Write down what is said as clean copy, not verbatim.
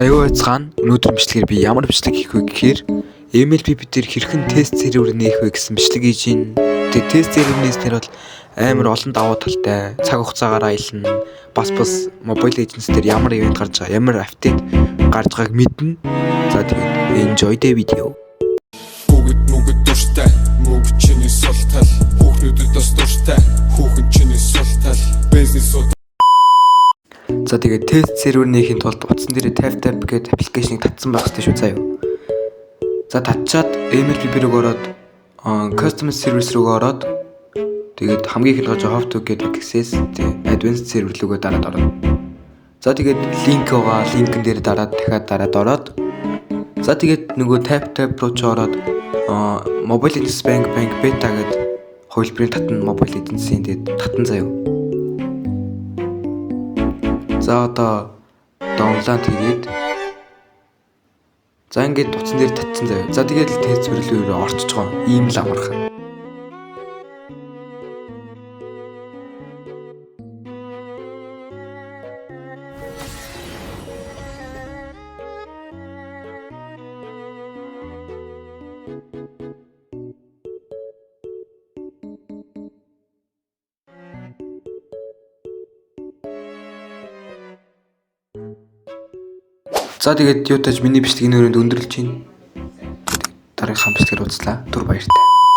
Аюу айцгаана. Өнөөдөр бичлэгээр би ямар бичлэг хийх вэ гэхээр MLBB дээр хэрхэн тест сервер нээх вэ гэсэн бичлэг хийж байна. Тэгээ тест сервер нээснээр бол амар олон давуу талтай, цаг хугацаагаар аялна. Бас Mobile Legends дээр ямар event гарч байгаа, ямар update гарч байгааг мэднэ. За тэгээд enjoy the video. Бүгд мүгэд дуртай, мөнгө чиний сул тал. Хүүхнүүдэд бас дуртай, хүүхэн чиний сул тал. Бизнес За тэгээд тест сервер нээхийн тулд утсан дээр TapTap гэдэг application ийг татсан байх хэрэгтэй шүү заа юу. За татчаад MLBB рүү ороод Customer Service рүү ороод тэгээд хамгийн ихэнд гарч байгаа How to get access Advanced Server рүүгээ дараад орно. За тэгээд линк байгаа, линкэн дээр дараад дахиад дараад ороод за тэгээд нөгөө TapTap руу ч ороод Mobile Legends Bang Bang Beta гэдэг хувилбарыг татна, Mobile Legends-ийн тэгээд татан заа юу. За одоо download хийгээд за ингээд утсан дээр татсан заяа. За тэгээд л тест сервер рүү орчиж байгаа. Ийм л амархан. За тэгээд юутаж миний бичлэгийн өрөөнд өндөрлөж байна. Дараагийнхаа бичлэгээр уулзлаа. Түр баяртай.